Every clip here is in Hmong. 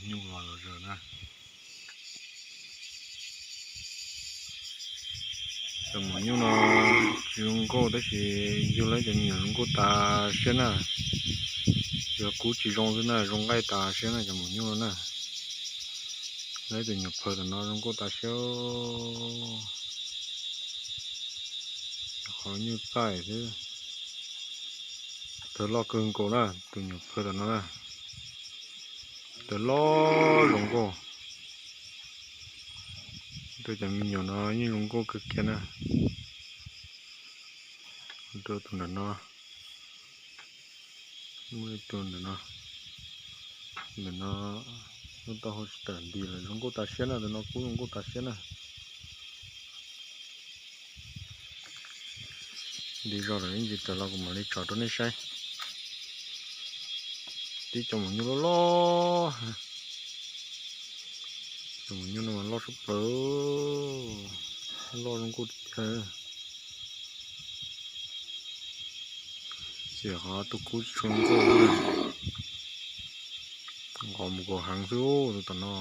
Nyuj los los zaws na. Cov maum nyuj no tsis zoo nkauj tab sis yug lawv cov me nyuam zoo nkauj tas siab na. Yog kub tsis zoo xwb na, zoo nqaij tas siab na cov maum nyuj no na. Lawv tus nyuam phaws tom no zoo nkauj tas siab. Qhov nyuj txaij xwb. Phaws loj kawg nkaus na, tus nyuam phaws tom no na. Phaws loj zoo nkauj. Rau cov me nyuam no yeej zoo nkauj kawg kiag na. Rau tus ntawm no, muaj ib tug ntawm no, ntawm no lub taub hau tsis tawm nti lawm, zoo nkauj tas siab na, tus no kub zoo nkauj tas siab na. Nti zog lawm ib ntsis tawm los kuv mam li tsom rau nej saib. Tib cov maum nyuj loj loj. Cov maum nyuj no mas loj sab plaws, loj zoo nkauj tiag tiag. Xyem qhov tus kub tsis tshua zoo nkauj, nqos mus kaus heev xwb tus tom no.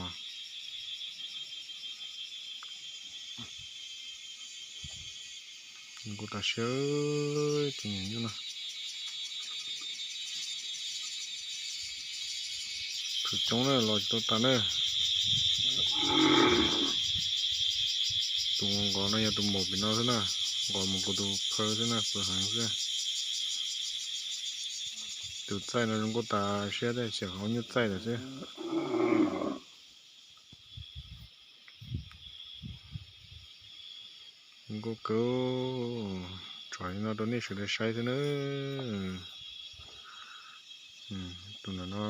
Zoo nkauj tas siab, cov maum nyuj no. Tshuav coob na, los tsis tau tas na. Tus nqos no yog tus maum pem no xwb na, nqos mus kuv tus phaw xwb na, phaw heev xwb. Tus txaij no zoo nkauj tas siab thiab, xyem qhov nyuj txaij lawm xwb. Zoo nkauj kawg, tsom li no rau nej sawv daws saib xwb na. Tus ntawm no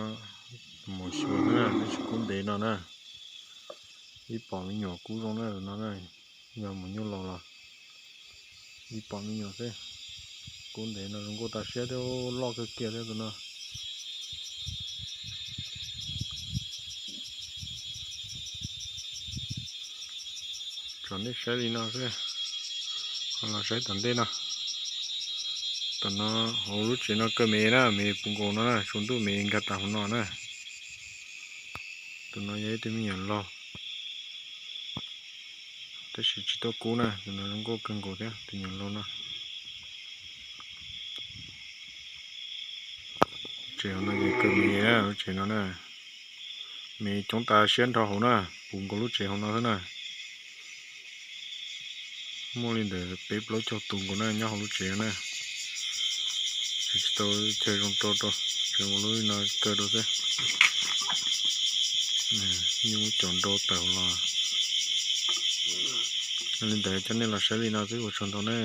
maum xyuas xwb na, twb tsis kub ntev no na. Ib pom me nyuam kub zoo na no na, yog maum nyuj laus los ib pom me nyuam xwb. Kub ntev no zoo nkauj tas siab thiab, loj kawg kiag thiab tus no. Tsom nej saib li no xwb, ho los saib tom ntej no. Tom no hauv lub tsev no kaw me na, me puv nkaus no na, tsaus ntuj me nkag tas hauv no na. Tus no yog ib tug me nyuam laug, tab sis tsis tuaj kub na, tus no zoo nkauj kawg nkaus thiab, tus nyuam laug no. Tsev hauv no ces kaw me, lub tsev no na, me coob tas siab nrho hauv na, puv nkaus lub tsev hauv no xwb na. Muaj li ntawd peb plaub caug tus nkaus na nyob hauv lub tsev na. Tsis tau chaw zoo rau rau, tseem ua lub no kaw rau xwb. Nyuj cov nrau tawm los. Li ntawd coj nej los saib li no xwb, ua tsaug ntau na.